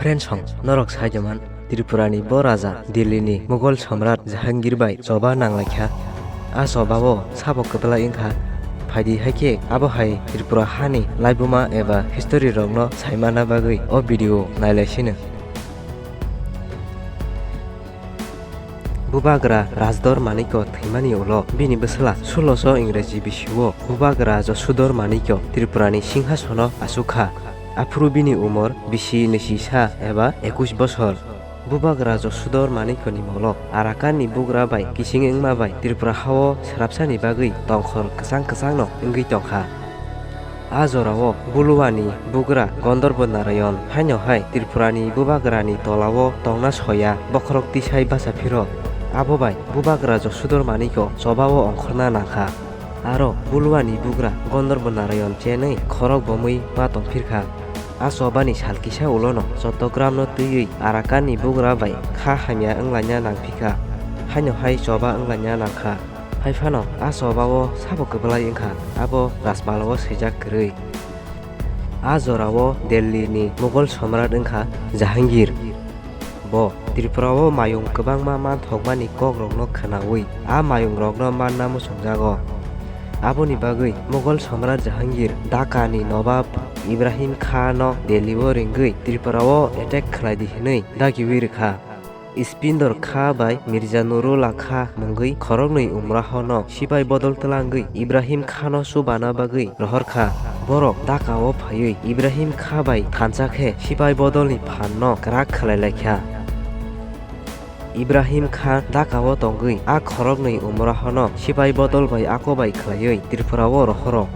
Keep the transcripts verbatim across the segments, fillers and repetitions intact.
Friends, norok saijaman Tripura ni bo raja Delhi ni Mughal Samrat Jahangir bai choba nanglaikha. A choba o sabo kwbla wngkha. Phaidi haikhe abo hai Tripura hani laibuma eba history rokno saimana bagwi o video nailaisino. Bubagra Rajdor Manikyo thwimani ulo bini bwsla sulosho Ingreji bisio Bubagra Josudor Manikyo Tripurani singhasono achukha. Aphuru bini umor bisi nisi sa eba ekush bosor. Bubagra Josudor Manikyoni molok Arakanni bugra bai kiching wngma bai Tripura hao srapsani bagwi tongkhor kwchang kwchangno wngwi tongkha. A jorao Buluwani bugra Gondorbo Narayon haino hai Tripurani bubagrani tolao tongna soya bokhorok tisai bacha phiro. Abo bai Bubagra Josudor Manikyo chobao ongkhorna nangkha. Aro Buluwani bugra Gondorbo Narayon chenwi khorok bomwi ma tongphirkha. A chobani sal kisa ulono Chottogramno twiwi Arakanni bugra bai kha hamya wnglaina nangphikha. Haino hai choba wnglaina nangkha. Hai phano a chobao sabo kwbwlai wngkha, abo Rajmahal-o swijak kwrwi. A jorao Delhi ni Mughal Samrat wngkha Jahangir. Bo Tripura-o mayung kwbangma manthokmani kokrokno khwnaui a mayungrokno manna muchungjago. Aboni bagwi Mughal Samrat Jahangir Dhaka ni Nobab Ibrahim Khan no Delhi-o ringwi Tripura-o attack khlai di hwnwi dagiui rwkha. Ispindor Kha bai Mirza Nurullah Kha mungwi khoroknwi Umraho no sipai bodol twlangwi Ibrahim Khan no chubana bagwi rohorkha. Borok Dhaka-o phaiwi Ibrahim Kha bai thansa khe sipai bodolni phan no kwrak khlai laikha. Ibrahim Kha Dhaka-o tongwi a khoroknwi Umraho no sipai bodol bai ako bai khlaiwi Tripura-o rohoro.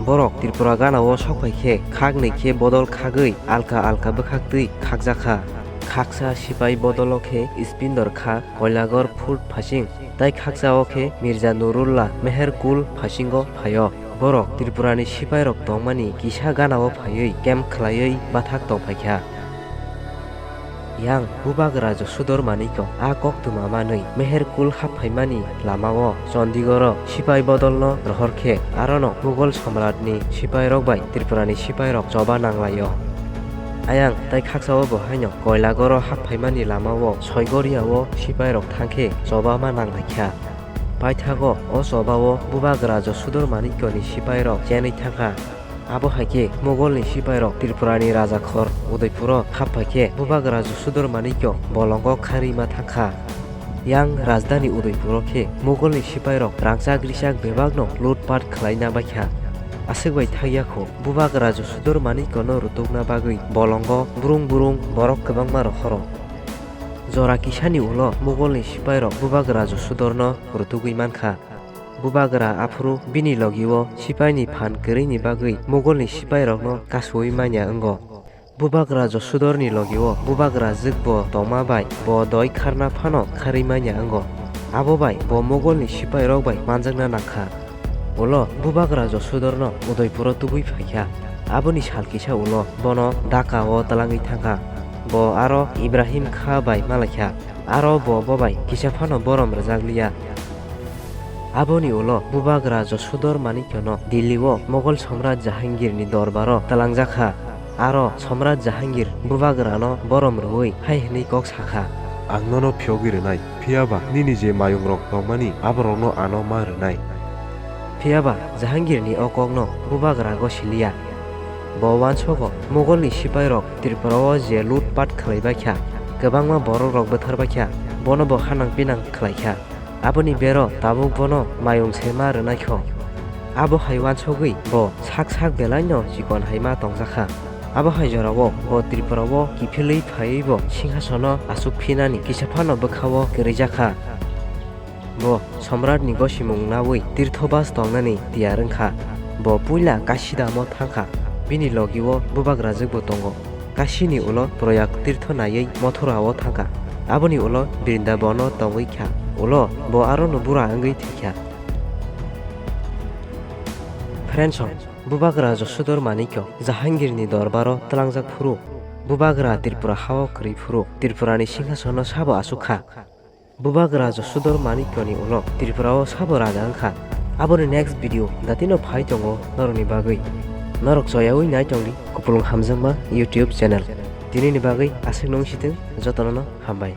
Borok Tripura gana-o sokphai khe khaknwi khe bodol khagwi alka alka bwkhaktwi khakjakha. Khaksa sipai bodolo khe Ispindor Kha Koilagor Fort phasing, tai khaksa-o khe Mirza Nurullah Meherkul phasingo phaio. Borok Tripurani sipairok tongmani kisa gana-o phaiwi camp khlaiwi bathak tongphaikha. Yang Bubagra Josudor Manikyo a koktwma manwi Meherkul hap phaimani lama-o Chandigarh-o sipai bodolno rohor khe arono Mughal Samratni sipairok bai Tripurani sipairok choba nanglaio. Ayang tai khaksa-o bo haino Koilagoro hap phaimani lama-o Soigoria-o sipairok thang khe choba ma nanglaikha. Paithago o choba-o Bubagra Josudor Manikyoni sipairok chenwi thangkha. Abo hai khe Mogolni sipairok Tripurani rajakhor Udaipuro hap phai khe Bubagra Josudor Manikyo bolongo kharwi ma thangkha. Yang rajdhani Udaipuro khe Mogolni sipairok rangchak richak bebakno lutpat khlaina baikha. Aswk bai thangya kho, Bubagra Josudor Manikyono rutukna bagwi bolongo brung brung borok kwbangma rohoro. Jora kisani ulo Mogolni sipairok Bubagra Josudorno rutugwi mankha. Bubagra aphuru bini logi-o sipaini phan kwrwini bagwi Mogolni sipairokno kasui manya wngo. Bubagra Josudorni logi-o Bubagra jwkbo tongma bai bo doi kharna phano kharwi manya wngo. Abo bai bo Mogolni sipairok bai manjakna nangkha. Ulo Bubagra Josudorno Udaipuro tubui phaikha. Aboni sal kisa ulo bono Dhaka-o twlangwi thangkha. Bo aro Ibrahim Kha bai malaikha. Aro bo bo bai kisa phano borom rwjakliya. Aboni ulo Bubagra Josudor Manikyono Delhi-o Mogol Samrat Jahangirni dorbaro twlangjakha. Aro Samrat Jahangir Bubagrano borom rwui hai hwnwi kok sakha, "Ang nono phiyogwi rwnai, phiya ba nini je mayungrok tongmani aborokno ano ma rwnai." Phiya ba Jahangirni o kokno Bubagra gosiliya. Bo uansogo Mogolni sipairok Tripura-o je lutpat khlaibaikha, kwbangma borokrok butharbaikha, bono bo hanang pinang khlaikha. Aboni bero tabuk bono mayung se ma rwnaikho. Abo hai uansugwi bo sak sak belaino chikon hai ma tongjakha. Abo hai jorao bo Tripura-o kiphilwi phaiwi bo singhasono achuk phinani kisa phano bwkha-o kwrwijakha. Bo Samratni gosimung naui Tirthobas tongnani tiyar wngkha. Bo puila Kashidamo thangkha, bini logi-o Bubagra jwkbo tongo. Kashini ulo Proyag Tirtho naiwi Mathura-o thangkha. Aboni ulo Brindabono tongwi kha. Ulo bo arono bura wngwi thwikha. Friends, Bubagra Josudor Manikyo Jahangirni dorbaro twlangjak phuru, Bubagra Tripura hao kwrwi phuru, Tripurani singhasono sabo achuk kha. Bubagra Josudor Manikyoni ulo Tripura-o sabo raja wngkha. Aboni next video datino phai tongo norokni bagwi. Norok choyaui nai tongdi Kupulung Hamjakma YouTube channel. Tinini bagwi aswkno wng sitwng, jotono no hambai.